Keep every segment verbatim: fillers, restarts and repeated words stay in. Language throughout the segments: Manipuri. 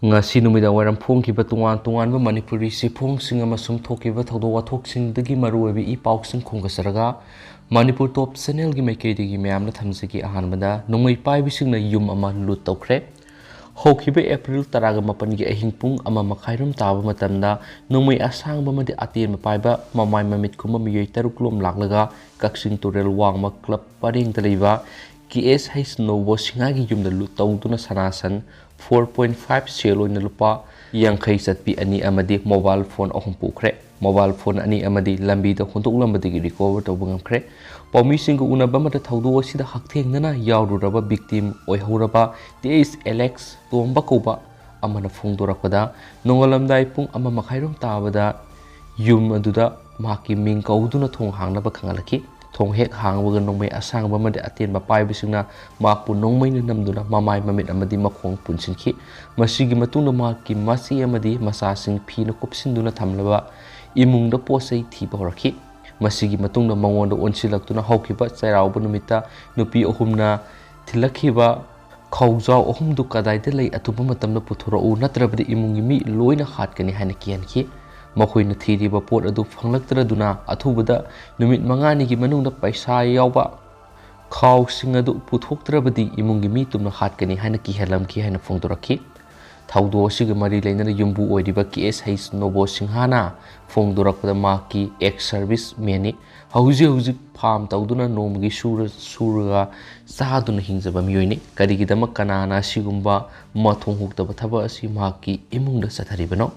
ꯉꯁꯤ ꯅꯨꯃꯤꯗꯥꯡ ꯋꯥꯏꯔꯝ ꯐꯣꯡꯈꯤꯕ ꯇꯣꯉꯥꯟ ꯇꯣꯉꯥꯟꯕ ꯃꯅꯤꯄꯨꯔꯤ ꯆꯦꯐꯣꯡꯁꯤꯡ ꯑꯃꯁꯨꯡ ꯊꯣꯛꯈꯤꯕ ꯊꯧꯗꯣꯛ ꯋꯥꯊꯣꯛꯁꯤꯡꯗꯒꯤ ꯃꯔꯨꯑꯣꯏꯕ ꯏ ꯄꯥꯎꯁꯤꯡ ꯈꯣꯝꯒꯠꯆꯔꯒ, ꯃꯅꯤꯄꯨꯔ ꯇꯣꯞ ꯆꯦꯅꯦꯜꯒꯤ ꯃꯥꯏꯀꯩꯗꯒꯤ ꯃꯌꯥꯝꯅ ꯊꯝꯖꯒꯦ꯫ ꯑꯍꯥꯟꯕꯗ, ꯅꯣꯡꯃꯩ ꯄꯥꯏꯕꯁꯤꯡꯅ ꯌꯨꯝ ꯑꯃ ꯂꯨꯠ ꯇꯧꯈ꯭ꯔꯦ꯫ ꯍꯧꯈꯤꯕ ꯑꯦꯄ꯭ꯔꯤꯜ ꯇꯔꯥꯒ ꯃꯥꯄꯟꯒꯤ ꯑꯍꯤꯡ ꯄꯨꯡ ꯑꯃ ꯃꯈꯥꯏꯔꯣꯝ ꯇꯥꯕ ꯃꯇꯝꯗ, ꯅꯣꯡꯃꯩ ꯑꯁꯥꯡꯕ ꯑꯃꯗꯤ ꯑꯇꯦꯟꯕ ꯄꯥꯏꯕ ꯃꯃꯥꯏ ꯃꯃꯤꯠ ꯈꯨꯝꯕ ꯃꯤꯑꯣꯏ ꯇꯔꯨꯛ ꯂꯣꯝ ꯂꯥꯛꯂꯒ, ꯀꯛꯆꯤꯡ ꯇꯨꯔꯦꯜ ꯋꯥꯡꯃ ꯀ꯭ꯂꯕ ꯄꯔꯦꯡꯗ ꯂꯩꯕ ꯀꯦ ꯑꯦꯁ ꯍꯩꯁ ꯅꯣꯕꯣ ꯁꯤꯡꯍꯥꯒꯤ ꯌꯨꯝꯗ ꯂꯨꯠ ꯇꯧꯗꯨꯅ ꯁꯅꯥꯁꯟ ꯐꯣꯔ ꯄꯣꯏꯟ ꯐꯥꯏꯚ ꯁꯦꯜ ꯑꯣꯏꯅ ꯂꯨꯄꯥ ꯌꯥꯡꯈꯩ ꯆꯠꯄꯤ ꯑꯅꯤ ꯑꯃꯗꯤ ꯃꯣꯕꯥꯏꯜ ꯐꯣꯟ ꯑꯍꯨꯝ ꯄꯨꯈ꯭ꯔꯦ꯫ ꯃꯣꯕꯥꯏꯜ ꯐꯣꯟ ꯑꯅꯤ ꯑꯃꯗꯤ ꯂꯝꯕꯤꯗ ꯍꯨꯟꯗꯣꯛꯂꯝꯕꯗꯒꯤ ꯔꯤꯀꯣꯚꯔ ꯇꯧꯕ ꯉꯝꯈ꯭ꯔꯦ꯫ ꯄꯥꯎꯃꯤꯁꯤꯡꯒ ꯎꯅꯕ ꯑꯃꯗ ꯊꯧꯗꯣꯛ ꯑꯁꯤꯗ ꯍꯛꯊꯦꯡꯅꯅ ꯌꯥꯎꯔꯨꯔꯕ ꯚꯤꯛꯇꯤꯝ ꯑꯣꯏꯍꯧꯔꯕ ꯇꯤ ꯑꯩꯆ ꯑꯦꯂꯦꯛꯁ ꯇꯣꯝꯕ ꯀꯧꯕ ꯑꯃꯅ ꯐꯣꯡꯗꯣꯔꯛꯄꯗ, ꯅꯣꯡꯉꯥꯜꯂꯝꯗꯥꯏ ꯄꯨꯡ ꯑꯃ ꯃꯈꯥꯏꯔꯣꯝ ꯇꯥꯕꯗ ꯌꯨꯝ ꯑꯗꯨꯗ ꯃꯍꯥꯛꯀꯤ ꯃꯤꯡ ꯀꯧꯗꯨꯅ ꯊꯣꯡ ꯍꯥꯡꯅꯕ ꯈꯪꯍꯜꯂꯛꯈꯤ꯫ ꯊꯣꯡ ꯍꯦꯛ ꯍꯥꯡꯕꯒ ꯅꯣꯡꯃꯩ ꯑꯁꯥꯡꯕ ꯑꯃꯗꯤ ꯑꯇꯦꯟꯕ ꯄꯥꯏꯕꯁꯤꯡꯅ ꯃꯍꯥꯛꯄꯨ ꯅꯣꯡꯃꯩꯅ ꯅꯝꯗꯨꯅ ꯃꯃꯥꯏ, ꯃꯃꯤꯠ ꯑꯃꯗꯤ ꯃꯈꯣꯡ ꯄꯨꯟꯁꯤꯟꯈꯤ꯫ ꯃꯁꯤꯒꯤ ꯃꯇꯨꯡꯗ ꯃꯍꯥꯛꯀꯤ ꯃꯆꯦ ꯑꯃꯗꯤ ꯃꯆꯥꯁꯤꯡ ꯐꯤꯅ ꯀꯨꯞꯁꯤꯟꯗꯨꯅ ꯊꯝꯂꯕ ꯏꯃꯨꯡꯗ ꯄꯣꯠ ꯆꯩ ꯊꯤꯕ ꯍꯧꯔꯛꯈꯤ꯫ ꯃꯁꯤꯒꯤ ꯃꯇꯨꯡꯗ ꯃꯉꯣꯟꯗ ꯑꯣꯟꯁꯤꯜꯂꯛꯇꯨꯅ ꯍꯧꯈꯤꯕ ꯆꯩꯔꯥꯎꯕ ꯅꯨꯃꯤꯠꯇ ꯅꯨꯄꯤ ꯑꯍꯨꯝꯅ ꯊꯤꯜꯂꯛꯈꯤꯕ ꯈꯥꯎꯖꯥꯎ ꯑꯍꯨꯝꯗꯨ ꯀꯗꯥꯏꯗ ꯂꯩ? ꯑꯊꯨꯕ ꯃꯇꯝꯗ ꯄꯨꯊꯣꯔꯛꯎ, ꯅꯠꯇ꯭ꯔꯕꯗꯤ ꯏꯃꯨꯡꯒꯤ ꯃꯤ ꯂꯣꯏꯅ ꯍꯥꯠꯀꯅꯤ ꯍꯥꯏꯅ ꯀꯤꯍꯟꯈꯤ꯫ ꯃꯈꯣꯏꯅ ꯊꯤꯔꯤꯕ ꯄꯣꯠ ꯑꯗꯨ ꯐꯪꯂꯛꯇ꯭ꯔꯗꯨꯅ, ꯑꯊꯨꯕꯗ ꯅꯨꯃꯤꯠ ꯃꯉꯥꯅꯤꯒꯤ ꯃꯅꯨꯡꯗ ꯄꯩꯁꯥ ꯌꯥꯎꯕ ꯈꯥꯎꯁꯤꯡ ꯑꯗꯨ ꯄꯨꯊꯣꯛꯇ꯭ꯔꯕꯗꯤ ꯏꯃꯨꯡꯒꯤ ꯃꯤ ꯇꯨꯝꯅ ꯍꯥꯠꯀꯅꯤ ꯍꯥꯏꯅ ꯀꯤꯍꯜꯂꯝꯈꯤ ꯍꯥꯏꯅ ꯐꯣꯡꯗꯣꯔꯛꯈꯤ꯫ ꯊꯧꯗꯣꯛ ꯑꯁꯤꯒ ꯃꯔꯤ ꯂꯩꯅꯅ ꯌꯨꯝꯕꯨ ꯑꯣꯏꯔꯤꯕ ꯀꯦ ꯑꯦꯁ ꯍꯩꯁ ꯅꯣꯕꯣ ꯁꯤꯡꯍꯥꯅ ꯐꯣꯡꯗꯣꯔꯛꯄꯗ, ꯃꯍꯥꯛꯀꯤ ꯑꯦꯛꯁ ꯁꯔꯚꯤꯁ ꯃꯦꯟꯅꯤ꯫ ꯍꯧꯖꯤꯛ ꯍꯧꯖꯤꯛ ꯐꯥꯔꯝ ꯇꯧꯗꯨꯅ ꯅꯣꯡꯃꯒꯤ ꯁꯨꯔ-, ꯁꯨꯔꯒ ꯆꯥꯗꯨꯅ ꯍꯤꯡꯖꯕ ꯃꯤꯑꯣꯏꯅꯤ꯫ ꯀꯔꯤꯒꯤꯗꯃꯛ, ꯀꯅꯥꯅ ꯑꯁꯤꯒꯨꯝꯕ ꯃꯊꯣꯡ ꯍꯨꯛꯇꯕ ꯊꯕꯛ ꯑꯁꯤ ꯃꯍꯥꯛꯀꯤ ꯏꯃꯨꯡꯗ ꯆꯠꯊꯔꯤꯕꯅꯣ?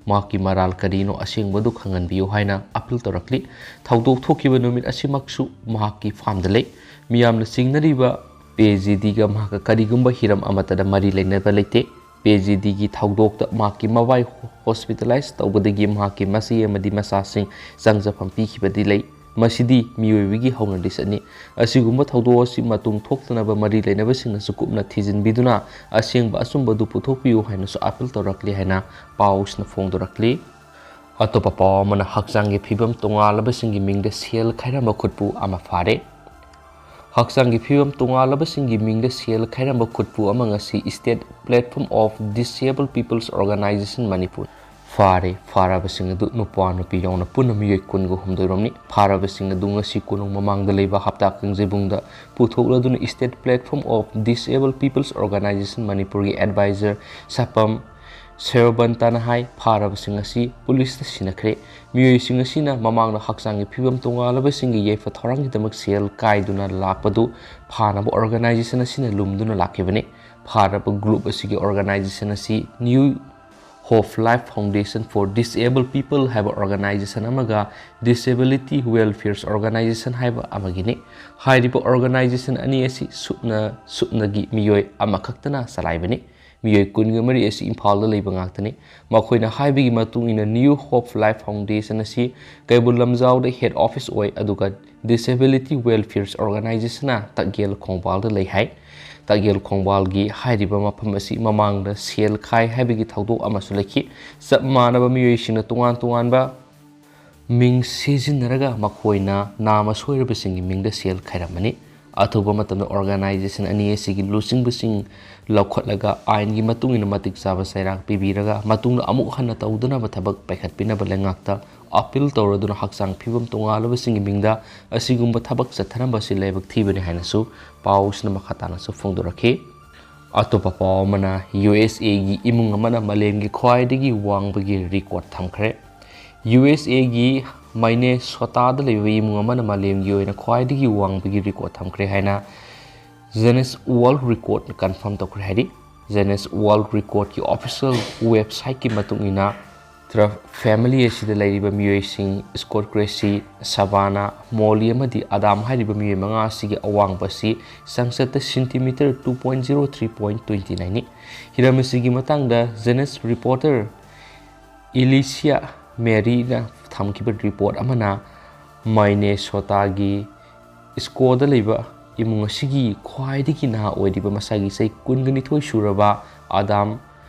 ꯃꯍꯥꯛꯀꯤ ꯃꯔꯥꯜ ꯀꯔꯤꯅꯣ? ꯑꯁꯦꯡꯕꯗꯨ ꯈꯪꯍꯟꯕꯤꯌꯨ ꯍꯥꯏꯅ ꯑꯄꯤꯜ ꯇꯧꯔꯛꯂꯤ꯫ ꯊꯧꯗꯣꯛ ꯊꯣꯛꯈꯤꯕ ꯅꯨꯃꯤꯠ ꯑꯁꯤꯃꯛꯁꯨ ꯃꯍꯥꯛꯀꯤ ꯐꯥꯔꯝꯗ ꯂꯩ꯫ ꯃꯤꯌꯥꯝꯅ ꯆꯤꯡꯅꯔꯤꯕ ꯄꯦ ꯖꯤ ꯗꯤꯒ ꯃꯍꯥꯛꯀ ꯀꯔꯤꯒꯨꯝꯕ ꯍꯤꯔꯝ ꯑꯃꯠꯇꯗ ꯃꯔꯤ ꯂꯩꯅꯕ ꯂꯩꯇꯦ꯫ ꯄꯦ ꯖꯤ ꯗꯤꯒꯤ ꯊꯧꯗꯣꯛꯇ ꯃꯍꯥꯛꯀꯤ ꯃꯕꯥꯏ ꯍꯣꯁꯄꯤꯇꯥꯂꯥꯏꯖ ꯇꯧꯕꯗꯒꯤ ꯃꯍꯥꯛꯀꯤ ꯃꯆꯦ ꯑꯃꯗꯤ ꯃꯆꯥꯁꯤꯡ ꯆꯪꯖꯐꯝ ꯄꯤꯈꯤꯕꯗꯤ ꯂꯩ꯫ ꯃꯁꯤꯗꯤ ꯃꯤꯑꯣꯏꯕꯒꯤ ꯍꯧꯅ ꯂꯤꯆꯠꯅꯤ꯫ ꯑꯁꯤꯒꯨꯝꯕ ꯊꯧꯗꯣꯛ ꯑꯁꯤ ꯃꯇꯨꯡ ꯊꯣꯛꯇꯅꯕ ꯃꯔꯤ ꯂꯩꯅꯕꯁꯤꯡꯅꯁꯨ ꯀꯨꯞꯅ ꯊꯤꯖꯤꯟꯕꯤꯗꯨꯅ ꯑꯁꯦꯡꯕ ꯑꯆꯨꯝꯕꯗꯨ ꯄꯨꯊꯣꯛꯄꯤꯌꯨ ꯍꯥꯏꯅꯁꯨ ꯑꯄꯤꯜ ꯇꯧꯔꯛꯂꯤ ꯍꯥꯏꯅ ꯄꯥꯎꯁꯤꯅ ꯐꯣꯡꯗꯣꯔꯛꯂꯤ꯫ ꯑꯇꯣꯞꯄ ꯄꯥꯎ ꯑꯃꯅ, ꯍꯛꯆꯥꯡꯒꯤ ꯐꯤꯕꯝ ꯇꯣꯉꯥꯜꯂꯕꯁꯤꯡꯒꯤ ꯃꯤꯡꯗ ꯁꯦꯜ ꯈꯥꯏꯔꯝꯕ ꯈꯨꯠꯄꯨ ꯑꯃ ꯐꯥꯔꯦ꯫ ꯍꯛꯆꯥꯡꯒꯤ ꯐꯤꯕꯝ ꯇꯣꯉꯥꯜꯂꯕꯁꯤꯡꯒꯤ ꯃꯤꯡꯗ ꯁꯦꯜ ꯈꯥꯏꯔꯝꯕ ꯈꯨꯠꯄꯨ ꯑꯃ ꯉꯁꯤ State Platform of Disabled People's Organisation Manipur ꯐꯥꯔꯦ꯫ ꯐꯥꯔꯕꯁꯤꯡ ꯑꯗꯨ ꯅꯨꯄꯥ ꯅꯨꯄꯤ ꯌꯥꯎꯅ ꯄꯨꯟꯅ ꯃꯤꯑꯣꯏ ꯀꯨꯟꯒ ꯍꯨꯝꯗꯣꯏꯔꯣꯝꯅꯤ꯫ ꯐꯥꯔꯕꯁꯤꯡ ꯑꯗꯨ ꯉꯁꯤ ꯀꯣꯅꯨꯡ ꯃꯃꯥꯡꯗ ꯂꯩꯕ ꯍꯞꯇꯥ ꯀꯥꯡꯖꯩꯕꯨꯡꯗ ꯄꯨꯊꯣꯛꯂꯗꯨꯅ State Platform of Disabled People's Organisation ꯃꯅꯤꯄꯨꯔꯒꯤ advisor ꯁꯥꯄꯝ ꯁꯦꯔꯣꯕꯟꯇꯥꯅ ꯍꯥꯏ꯫ ꯐꯥꯔꯕꯁꯤꯡ ꯑꯁꯤ ꯄꯨꯂꯤꯁꯇ ꯁꯤꯟꯅꯈ꯭ꯔꯦ꯫ ꯃꯤꯑꯣꯏꯁꯤꯡ ꯑꯁꯤꯅ ꯃꯃꯥꯡꯗ ꯍꯛꯆꯥꯡꯒꯤ ꯐꯤꯕꯝ ꯇꯣꯉꯥꯜꯂꯕꯁꯤꯡꯒꯤ ꯌꯥꯏꯐ ꯊꯧꯔꯥꯡꯒꯤꯗꯃꯛ ꯁꯦꯜ ꯀꯥꯏꯗꯨꯅ ꯂꯥꯛꯄꯗꯨ ꯐꯥꯅꯕ organization ꯑꯁꯤꯅ ꯂꯨꯝꯗꯨꯅ ꯂꯥꯛꯈꯤꯕꯅꯤ꯫ ꯐꯥꯔꯕ group ꯑꯁꯤꯒꯤ organization ꯑꯁꯤ New Hope Life Foundation for Disabled People ꯍꯥꯏꯕ organization ꯑꯃꯒ Disability Welfare Organisation ꯍꯥꯏꯕ ꯑꯃꯒꯤꯅꯤ꯫ ꯍꯥꯏꯔꯤꯕ organization ꯑꯅꯤ ꯑꯁꯤ ꯁꯨꯞꯅ ꯁꯨꯞꯅꯒꯤ ꯃꯤꯑꯣꯏ ꯑꯃꯈꯛꯇꯅ ꯆꯂꯥꯏꯕꯅꯤ꯫ ꯃꯤꯑꯣꯏ ꯀꯨꯟꯒ ꯃꯔꯤ ꯑꯁꯤ ꯏꯝꯐꯥꯜꯗ ꯂꯩꯕ ꯉꯥꯛꯇꯅꯤ꯫ ꯃꯈꯣꯏꯅ ꯍꯥꯏꯕꯒꯤ ꯃꯇꯨꯡ ꯏꯟꯅ New Hope Life Foundation ꯑꯁꯤ ꯀꯩꯕꯨꯜ ꯂꯝꯖꯥꯎꯗ head office ꯑꯣꯏ, ꯑꯗꯨꯒ Disability Welfare Organizationꯅ ꯇꯛꯌꯦꯜ ꯈꯣꯡꯕꯥꯜꯗ ꯂꯩ ꯍꯥꯏ꯫ ꯇꯛꯌꯦꯜ ꯈꯣꯡꯕꯥꯜꯒꯤ ꯍꯥꯏꯔꯤꯕ ꯃꯐꯝ ꯑꯁꯤ ꯃꯃꯥꯡꯗ ꯁꯦꯜ ꯈꯥꯏ ꯍꯥꯏꯕꯒꯤ ꯊꯧꯗꯣꯛ ꯑꯃꯁꯨ ꯂꯩꯈꯤ꯫ ꯆꯞ ꯃꯥꯟꯅꯕ ꯃꯤꯑꯣꯏꯁꯤꯡꯅ ꯇꯣꯉꯥꯟ ꯇꯣꯉꯥꯟꯕ ꯃꯤꯡ ꯁꯤꯖꯤꯟꯅꯔꯒ ꯃꯈꯣꯏꯅ ꯅꯥꯃ ꯁꯣꯏꯔꯕꯁꯤꯡꯒꯤ ꯃꯤꯡꯗ ꯁꯦꯜ ꯈꯥꯏꯔꯝꯕꯅꯤ꯫ ꯑꯊꯨꯕ ꯃꯇꯝꯗ organization ꯑꯅꯤ ꯑꯁꯤꯒꯤ ꯂꯨꯆꯤꯡꯕꯁꯤꯡ ꯂꯧꯈꯠꯂꯒ ꯑꯥꯏꯟꯒꯤ ꯃꯇꯨꯡ ꯏꯟꯅ ꯃꯇꯤꯛ ꯆꯥꯕ ꯆꯩꯔꯥꯛ ꯄꯤꯕꯤꯔꯒ ꯃꯇꯨꯡꯗ ꯑꯃꯨꯛ ꯍꯟꯅ ꯇꯧꯗꯅꯕ ꯊꯕꯛ ꯄꯥꯏꯈꯠꯄꯤꯅꯕ ꯂꯩꯉꯥꯛꯇ appeal ꯇꯧꯔꯗꯨꯅ ꯍꯛꯆꯥꯡ ꯐꯤꯕꯝ ꯇꯣꯉꯥꯜꯂꯕꯁꯤꯡꯒꯤ ꯃꯤꯡꯗ ꯑꯁꯤꯒꯨꯝꯕ ꯊꯕꯛ ꯆꯠꯊꯔꯝꯕ ꯑꯁꯤ ꯂꯥꯏꯕꯛ ꯊꯤꯕꯅꯤ ꯍꯥꯏꯅꯁꯨ ꯄꯥꯎꯁꯤꯅ ꯃꯈꯥ ꯇꯥꯅꯁꯨ ꯐꯣꯡꯗꯣꯔꯛꯈꯤ꯫ ꯑꯇꯣꯞꯄ ꯄꯥꯎ ꯑꯃꯅ, USAꯒꯤ ꯏꯃꯨꯡ ꯑꯃꯅ ꯃꯥꯂꯦꯝꯒꯤ ꯈ꯭ꯋꯥꯏꯗꯒꯤ ꯋꯥꯡꯕꯒꯤ record ꯊꯝꯈ꯭ꯔꯦ꯫ USAꯒꯤ ꯃꯥꯏꯅꯦꯁꯣꯇꯥꯗ ꯂꯩꯕ ꯏꯃꯨꯡ ꯑꯃꯅ ꯃꯥꯂꯦꯝꯒꯤ ꯑꯣꯏꯅ ꯈ꯭ꯋꯥꯏꯗꯒꯤ ꯋꯥꯡꯕꯒꯤ record ꯊꯝꯈ꯭ꯔꯦ ꯍꯥꯏꯅ Guinness World Recordꯅ confirm ꯇꯧꯈ꯭ꯔꯦ ꯍꯥꯏꯔꯤ꯫ Guinness World Recordꯀꯤ official websiteꯀꯤ ꯃꯇꯨꯡ ꯏꯟꯅ, ꯇ꯭ꯔꯐ family ꯑꯁꯤꯗ ꯂꯩꯔꯤꯕ ꯃꯤꯑꯣꯏꯁꯤꯡ ꯁ꯭ꯀꯣꯠ ꯀ꯭ꯔꯦꯁꯤ, ꯁꯕꯥꯅꯥ, ꯃꯣꯂꯤ ꯑꯃꯗꯤ ꯑꯗꯥꯝ ꯍꯥꯏꯔꯤꯕ ꯃꯤꯑꯣꯏ ꯃꯉꯥ ꯑꯁꯤꯒꯤ ꯑꯋꯥꯡꯕ ꯑꯁꯤ ꯆꯥꯡꯆꯠꯇ centimeter two point zero three point twenty nineꯅꯤ꯫ ꯍꯤꯔꯝ ꯑꯁꯤꯒꯤ ꯃꯇꯥꯡꯗ Guinness reporter Alicia Maryꯅ ꯊꯝꯈꯤꯕ report ꯑꯃꯅ ꯃꯥꯏꯅꯦꯁꯣꯇꯥꯒꯤ ꯁ꯭ꯀꯣꯗ ꯂꯩꯕ ꯏꯃꯨꯡ ꯑꯁꯤꯒꯤ ꯈ꯭ꯋꯥꯏꯗꯒꯤ ꯅꯍꯥ ꯑꯣꯏꯔꯤꯕ ꯃꯁꯥꯒꯤ ꯆꯍꯤ ꯀꯨꯟꯒ ꯅꯤꯊꯣꯏ ꯁꯨꯔꯕ ꯑꯗꯥꯝ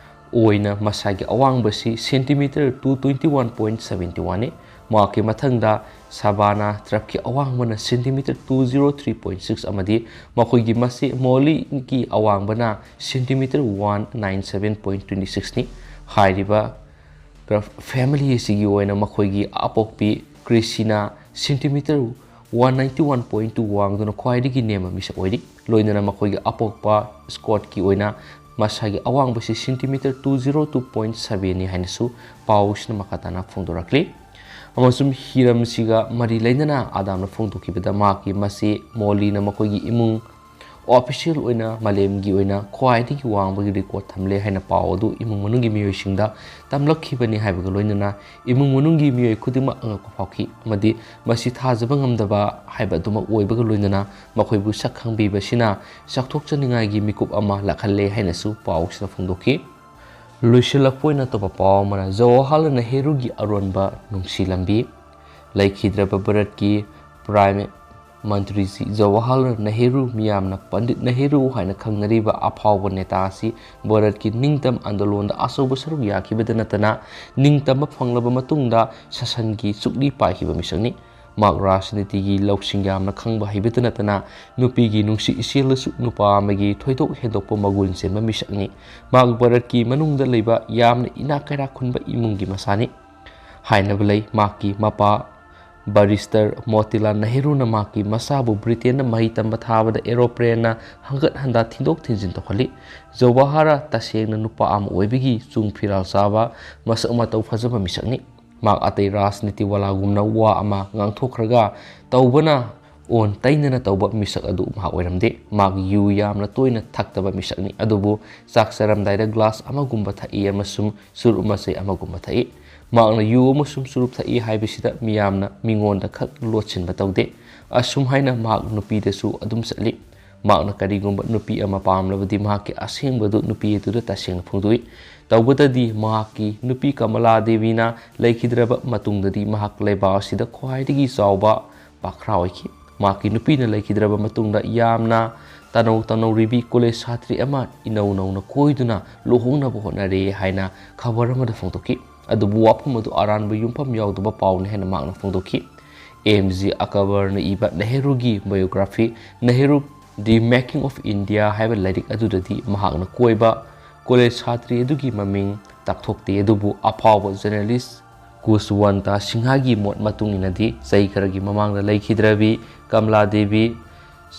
ꯑꯣꯏꯅ ꯃꯁꯥꯒꯤ ꯑꯋꯥꯡꯕꯁꯤ centimeter two twenty one point seventy oneꯅꯤ꯫ ꯃꯍꯥꯛꯀꯤ ꯃꯊꯪꯗ ꯁꯕꯥꯅꯥ ꯇ꯭ꯔꯞꯀꯤ ꯑꯋꯥꯡꯕꯅ centimetre two zero three point six ꯑꯃꯗꯤ ꯃꯈꯣꯏꯒꯤ ꯃꯆꯦ ꯃꯣꯂꯤꯒꯤ ꯑꯋꯥꯡꯕꯅ centimetre one nine seven point twenty sixꯅꯤ꯫ ꯍꯥꯏꯔꯤꯕ ꯐꯦꯃꯤꯂꯤ ꯑꯁꯤꯒꯤ ꯑꯣꯏꯅ ꯃꯈꯣꯏꯒꯤ ꯑꯄꯣꯛꯄꯤ Krishna centimetre one ninety one point two ꯋꯥꯡꯗꯨꯅ ꯈ꯭ꯋꯥꯏꯗꯒꯤ ꯅꯦꯝꯕ ꯃꯤꯁꯛ ꯑꯣꯏꯔꯤ꯫ ꯂꯣꯏꯅꯅ ꯃꯈꯣꯏꯒꯤ ꯑꯄꯣꯛꯄ ꯁ꯭ꯀꯣꯠꯀꯤ ꯑꯣꯏꯅ ꯃꯁꯥꯒꯤ ꯑꯋꯥꯡꯕꯁꯤ centimetre two zero two point sevenꯅꯤ ꯍꯥꯏꯅꯁꯨ ꯄꯥꯎꯁꯤꯅ ꯃꯈꯥ ꯇꯥꯅ ꯐꯣꯡꯗꯣꯔꯛꯂꯤ꯫ ꯑꯃꯁꯨꯡ ꯍꯤꯔꯝꯁꯤꯒ ꯃꯔꯤ ꯂꯩꯅꯅ ꯑꯗꯥꯝꯅ ꯐꯣꯡꯗꯣꯛꯈꯤꯕꯗ ꯃꯍꯥꯛꯀꯤ ꯃꯆꯦ ꯃꯣꯂꯤꯅ ꯃꯈꯣꯏꯒꯤ ꯏꯃꯨꯡ ꯑꯣꯐꯤꯁꯤꯌꯦꯜ ꯑꯣꯏꯅ ꯃꯥꯂꯦꯝꯒꯤ ꯑꯣꯏꯅ ꯈ꯭ꯋꯥꯏꯗꯒꯤ ꯋꯥꯡꯕꯒꯤ ꯔꯦꯀꯣꯔꯗ ꯊꯝꯂꯦ ꯍꯥꯏꯅ ꯄꯥꯎ ꯑꯗꯨ ꯏꯃꯨꯡ ꯃꯅꯨꯡꯒꯤ ꯃꯤꯑꯣꯏꯁꯤꯡꯗ ꯇꯝꯂꯛꯈꯤꯕꯅꯤ ꯍꯥꯏꯕꯒ ꯂꯣꯏꯅꯅ ꯏꯃꯨꯡ ꯃꯅꯨꯡꯒꯤ ꯃꯤꯑꯣꯏ ꯈꯨꯗꯤꯡꯃꯛ ꯑꯉꯛꯄ ꯐꯥꯎꯈꯤ ꯑꯃꯗꯤ ꯃꯁꯤ ꯊꯥꯖꯕ ꯉꯝꯗꯕ ꯍꯥꯏꯕ ꯑꯗꯨꯃꯛ ꯑꯣꯏꯕꯒ ꯂꯣꯏꯅꯅ ꯃꯈꯣꯏꯕꯨ ꯁꯛ ꯈꯪꯕꯤꯕꯁꯤꯅ ꯆꯥꯎꯊꯣꯛꯆꯅꯤꯡꯉꯥꯏꯒꯤ ꯃꯤꯀꯨꯞ ꯑꯃ ꯂꯥꯛꯍꯜꯂꯦ ꯍꯥꯏꯅꯁꯨ ꯄꯥꯎꯁꯤꯗ ꯐꯣꯡꯗꯣꯛꯈꯤ꯫ ꯂꯣꯏꯁꯤꯜꯂꯛꯄ ꯑꯣꯏꯅ ꯑꯇꯣꯞꯄ ꯄꯥꯎ ꯑꯃꯅ ꯖꯋꯥꯍꯔꯂꯥꯜ ꯅꯦꯍꯔꯨꯒꯤ ꯑꯔꯣꯟꯕ ꯅꯨꯡꯁꯤ ꯂꯝꯕꯤ꯫ ꯂꯩꯈꯤꯗ꯭ꯔꯕ ꯚꯥꯔꯠꯀꯤ ꯄ꯭ꯔꯥꯏꯝ ꯃꯟꯇ꯭ꯔꯤꯁꯤ ꯖꯋꯥꯍꯔꯂꯥꯜ ꯅꯦꯍꯔꯨ, ꯃꯤꯌꯥꯝꯅ ꯄꯟꯗꯤꯠ ꯅꯦꯍꯔꯨ ꯍꯥꯏꯅ ꯈꯪꯅꯔꯤꯕ ꯑꯐꯥꯎꯕ ꯅꯦꯇꯥ ꯑꯁꯤ ꯚꯥꯔꯠꯀꯤ ꯅꯤꯡꯇꯝ ꯑꯟꯗꯣꯂꯣꯟꯗ ꯑꯆꯧꯕ ꯁꯔꯨꯛ ꯌꯥꯈꯤꯕꯗ ꯅꯠꯇꯅ ꯅꯤꯡꯇꯝꯕ ꯐꯪꯂꯕ ꯃꯇꯨꯡꯗ ꯁꯥꯁꯟꯒꯤ ꯆꯨꯛꯂꯤ ꯄꯥꯏꯈꯤꯕ ꯃꯤꯁꯛꯅꯤ꯫ ꯃꯍꯥꯛ ꯔꯥꯖꯅꯤꯇꯤꯒꯤ ꯂꯧꯁꯤꯡ ꯌꯥꯝꯅ ꯈꯪꯕ ꯍꯩꯕꯇ ꯅꯠꯇꯅ ꯅꯨꯄꯤꯒꯤ ꯅꯨꯡꯁꯤ ꯏꯆꯦꯜꯗꯁꯨ ꯅꯨꯄꯥ ꯑꯃꯒꯤ ꯊꯣꯏꯗꯣꯛ ꯍꯦꯟꯗꯣꯛꯄ ꯃꯒꯨꯟ ꯆꯦꯟꯕ ꯃꯤꯁꯛꯅꯤ꯫ ꯃꯍꯥꯛ ꯚꯥꯔꯠꯀꯤ ꯃꯅꯨꯡꯗ ꯂꯩꯕ ꯌꯥꯝꯅ ꯏꯅꯥꯛ ꯀꯩꯔꯥꯛ ꯈꯨꯟꯕ ꯏꯃꯨꯡꯒꯤ ꯃꯆꯥꯅꯤ꯫ ꯍꯥꯏꯅꯕ ꯂꯩ꯫ ꯃꯍꯥꯛꯀꯤ ꯃꯄꯥ ꯕꯥꯔꯤꯁꯇꯔ ꯃꯣꯇꯤꯂꯥꯜ ꯅꯦꯍꯔꯨꯅ ꯃꯍꯥꯛꯀꯤ ꯃꯆꯥꯕꯨ ꯕ꯭ꯔꯤꯇꯦꯟꯗ ꯃꯍꯩ ꯇꯝꯕ ꯊꯥꯕꯗ ꯑꯦꯔꯣꯄ꯭ꯂꯦꯟꯅ ꯍꯪꯒꯠ ꯍꯟꯗ ꯊꯤꯟꯗꯣꯛ ꯊꯤꯟꯖꯤꯟ ꯇꯧꯍꯜꯂꯤ꯫ ꯖꯋꯥꯍꯔ ꯇꯁꯦꯡꯅ ꯅꯨꯄꯥ ꯑꯃ ꯑꯣꯏꯕꯒꯤ ꯆꯨꯡ ꯐꯤꯔꯥꯜ ꯆꯥꯕ, ꯃꯁꯛ ꯃꯇꯧ ꯐꯖꯕ ꯃꯤꯁꯛꯅꯤ꯫ ꯃꯍꯥꯛ ꯑꯇꯩ ꯔꯥꯖꯅꯤꯇꯤ ꯋꯥꯂꯥꯒꯨꯝꯅ ꯋꯥ ꯑꯃ ꯉꯥꯡꯊꯣꯛꯈ꯭ꯔꯒ ꯇꯧꯕꯅ ꯑꯣꯟ ꯇꯩꯅꯅ ꯇꯧꯕ ꯃꯤꯁꯛ ꯑꯗꯨ ꯃꯍꯥꯛ ꯑꯣꯏꯔꯝꯗꯦ꯫ ꯃꯍꯥꯛ ꯌꯨ ꯌꯥꯝꯅ ꯇꯣꯏꯅ ꯊꯛꯇꯕ ꯃꯤꯁꯛꯅꯤ, ꯑꯗꯨꯕꯨ ꯆꯥꯛ ꯆꯥꯔꯝꯗꯥꯏꯗ ꯒ꯭ꯂꯥꯁ ꯑꯃꯒꯨꯝꯕ ꯊꯛꯏ ꯑꯃꯁꯨꯡ ꯆꯨꯔꯨꯞ ꯃꯆꯩ ꯑꯃꯒꯨꯝꯕ ꯊꯛꯏ꯫ ꯃꯍꯥꯛꯅ ꯌꯨ ꯑꯃꯁꯨꯡ ꯆꯨꯔꯨꯞ ꯊꯛꯏ ꯍꯥꯏꯕꯁꯤꯗ ꯃꯤꯌꯥꯝꯅ ꯃꯤꯉꯣꯟꯗ ꯈꯛ ꯂꯣꯠꯁꯤꯟꯕ ꯇꯧꯗꯦ꯫ ꯑꯁꯨꯝ ꯍꯥꯏꯅ ꯃꯍꯥꯛ ꯅꯨꯄꯤꯗꯁꯨ ꯑꯗꯨꯝ ꯆꯠꯂꯤ꯫ ꯃꯍꯥꯛꯅ ꯀꯔꯤꯒꯨꯝꯕ ꯅꯨꯄꯤ ꯑꯃ ꯄꯥꯝꯂꯕꯗꯤ ꯃꯍꯥꯛꯀꯤ ꯑꯁꯦꯡꯕꯗꯨ ꯅꯨꯄꯤ ꯑꯗꯨꯗ ꯇꯁꯦꯡꯅ ꯐꯣꯡꯗꯣꯛꯏ꯫ ꯇꯧꯕꯇꯗꯤ ꯃꯍꯥꯛꯀꯤ ꯅꯨꯄꯤ ꯀꯃꯂꯥ ꯗꯦꯕꯤꯅ ꯂꯩꯈꯤꯗ꯭ꯔꯕ ꯃꯇꯨꯡꯗꯗꯤ ꯃꯍꯥꯛ ꯂꯩꯕꯥꯛ ꯑꯁꯤꯗ ꯈ꯭ꯋꯥꯏꯗꯒꯤ ꯆꯥꯎꯕ ꯄꯥꯈ꯭ꯔꯥ ꯑꯣꯏꯈꯤ꯫ ꯃꯍꯥꯛꯀꯤ ꯅꯨꯄꯤꯅ ꯂꯩꯈꯤꯗ꯭ꯔꯕ ꯃꯇꯨꯡꯗ ꯌꯥꯝꯅ ꯇꯅꯧ ꯇꯅꯧꯔꯤꯕꯤ ꯀꯣꯂꯦꯖ ꯁꯥꯇ꯭ꯔꯤ ꯑꯃ ꯏꯅꯧ ꯅꯧꯅ ꯀꯣꯏꯗꯨꯅ ꯂꯨꯍꯣꯡꯅꯕ ꯍꯣꯠꯅꯔꯦ ꯍꯥꯏꯅ ꯈꯕꯔ ꯑꯃꯗ ꯐꯣꯡꯗꯣꯛꯈꯤ꯫ ꯑꯗꯨꯕꯨ ꯋꯥꯐꯝ ꯑꯗꯨ ꯑꯔꯥꯟꯕ ꯌꯨꯝꯐꯝ ꯌꯥꯎꯗꯕ ꯄꯥꯎꯅꯤ ꯍꯥꯏꯅ ꯃꯍꯥꯛꯅ ꯐꯣꯡꯗꯣꯛꯈꯤ꯫ ꯑꯦ ꯑꯦꯝ ꯖꯤ ꯑꯀꯕꯔꯅ ꯏꯕ ꯅꯦꯍꯔꯨꯒꯤ biography, Nehru The Making of India ꯍꯥꯏꯕ ꯂꯥꯏꯔꯤꯛ ꯑꯗꯨꯗꯗꯤ ꯃꯍꯥꯛꯅ ꯀꯣꯏꯕ ꯀꯣꯂꯦꯖ ꯁꯥꯇ꯭ꯔꯤ ꯑꯗꯨꯒꯤ ꯃꯃꯤꯡ ꯇꯥꯛꯊꯣꯛꯇꯦ, ꯑꯗꯨꯕꯨ ꯑꯐꯥꯎꯕ ꯖꯔꯅꯦꯂꯤꯁ ꯀꯨꯁꯋꯟꯇ ꯁꯤꯡꯍꯒꯤ ꯃꯣꯠ ꯃꯇꯨꯡ ꯏꯟꯅꯗꯤ ꯆꯍꯤ ꯈꯔꯒꯤ ꯃꯃꯥꯡꯗ ꯂꯩꯈꯤꯗ꯭ꯔꯕꯤ ꯀꯃꯂꯥ ꯗꯦꯕꯤ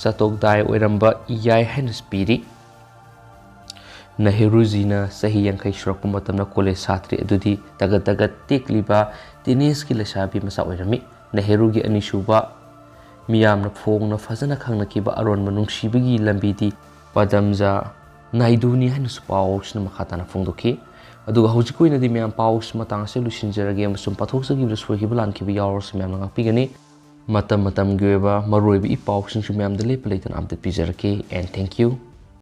ꯆꯥꯇꯣꯛꯗꯥꯏ ꯑꯣꯏꯔꯝꯕ ꯌꯥꯏ ꯍꯥꯏꯅ ꯄꯤꯔꯤ꯫ ꯅꯦꯍꯔꯨꯖꯤꯅ ꯆꯍꯤ ꯌꯥꯡꯈꯩ ꯁꯨꯔꯛꯄ ꯃꯇꯝꯗ ꯀꯣꯂꯦꯖ ꯁꯥꯇ꯭ꯔꯤ ꯑꯗꯨꯗꯤ ꯇꯒꯠ ꯇꯒꯠ ꯇꯦꯛꯂꯤꯕ teenage ꯀꯤ ꯂꯩꯁꯥꯕꯤ ꯃꯆꯥ ꯑꯣꯏꯔꯝꯃꯤ꯫ ꯅꯦꯍꯔꯨꯒꯤ ꯑꯅꯤꯁꯨꯕ ꯃꯤꯌꯥꯝꯅ ꯐꯣꯡꯅ ꯐꯖꯅ ꯈꯪꯅꯈꯤꯕ ꯑꯔꯣꯟꯕ ꯅꯨꯡꯁꯤꯕꯒꯤ ꯂꯝꯕꯤꯗꯤ ꯄꯗꯝꯖ ꯅꯥꯏꯗꯨꯅꯤ ꯍꯥꯏꯅꯁꯨ ꯄꯥꯎꯁꯤꯅ ꯃꯈꯥ ꯇꯥꯅ ꯐꯣꯡꯗꯣꯛꯈꯤ꯫ ꯑꯗꯨꯒ ꯍꯧꯖꯤꯛꯀꯤ ꯑꯣꯏꯅꯗꯤ ꯃꯌꯥꯝ ꯄꯥꯎꯁꯤ ꯃꯇꯥꯡ ꯑꯁꯤꯗ ꯂꯣꯏꯁꯤꯟꯖꯔꯒꯦ, ꯑꯃꯁꯨꯡ ꯄꯥꯊꯣꯛꯆꯈꯤꯕꯗ ꯁꯣꯏꯈꯤꯕ ꯂꯥꯟꯈꯤꯕ ꯌꯥꯎꯔꯁꯨ ꯃꯌꯥꯝꯅ ꯉꯥꯛꯄꯤꯒꯅꯤ꯫ ꯃꯇꯝ ꯃꯇꯝꯒꯤ ꯑꯣꯏꯕ ꯃꯔꯨꯑꯣꯏꯕ ꯏ ꯄꯥꯎꯁꯤꯡꯁꯨ ꯃꯌꯥꯝꯗ ꯂꯦꯞꯄ ꯂꯩꯇꯅ ꯑꯝꯇ ꯄꯤꯖꯔꯛꯀꯦ꯫ And thank you꯫